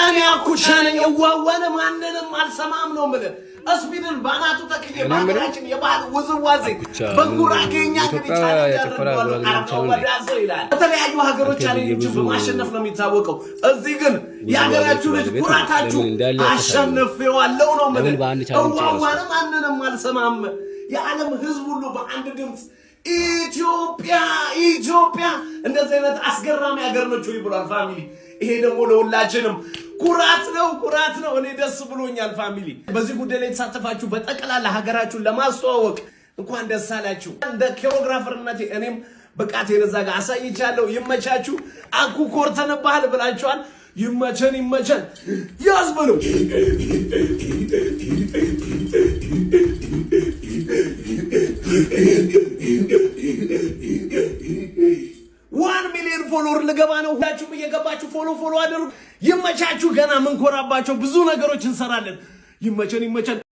እኔ አኩቻ ነኝ። እዋወነ ማንንም አልሰማም ነው የምልህ። እስፒድን በአናቱ ተክዬ እኔ የምልህ በሀገራችን የባህል ውዝዋዜ አኩቻ በጉራጌኛ እንግዲህ የኢትዮጵያ challenge የጭፈራ አድርገዋለሁ። ጉራጌኛ ብቻ ነው እንዴ? ወዳዘው ይላል። በተለያዩ ሀገሮች አንተ challenge ኦችን የብዙ በማሸነፍ ነው የሚታወቀው። እዚህ ግን ውዝዋዜዎች የሀገራችሁ ልጅ ባለቤት ነው። ኩራታችሁ ለምን እንዳለ ተሳየው? አሸንፌዋለሁ ነው ለምን የምልህ። በአንድ challenge ጨረሰው? እዋዋነ ማንንም አልሰማም። የዓለም ሕዝብ ሁሉ በአንድ ድምፅ ኢትዮጵያ ኢትዮጵያ እንደዚህ አይነት አስገራሚ ሀገር ነች ወይ ብሏል family። ይሄ ደግሞ ለሁላችንም ኩራት ነው፣ ኩራት ነው። እኔ ደስ ብሎኛል family። በዚህ ጉዳይ ላይ የተሳተፋችሁ በጠቅላላ ሀገራችሁን ለማስተዋወቅ እንኳን ደስ አላችሁ። እንደ choreographer ነቴ እኔም ብቃቴን እዛ ጋር አሳይቻለሁ። ይመቻችሁ። አኩ ኮርተንብሃል ብላችኋል። ይመቸን፣ ይመቸን። ያዝ በለው። 1 million follower ልገባ ነው። ሁላችሁም እየገባችሁ follow follow አድርጉ። ይመቻችሁ። ገና ምንኮራባቸው ብዙ ነገሮች እንሰራለን። ይመቸን፣ ይመቸን።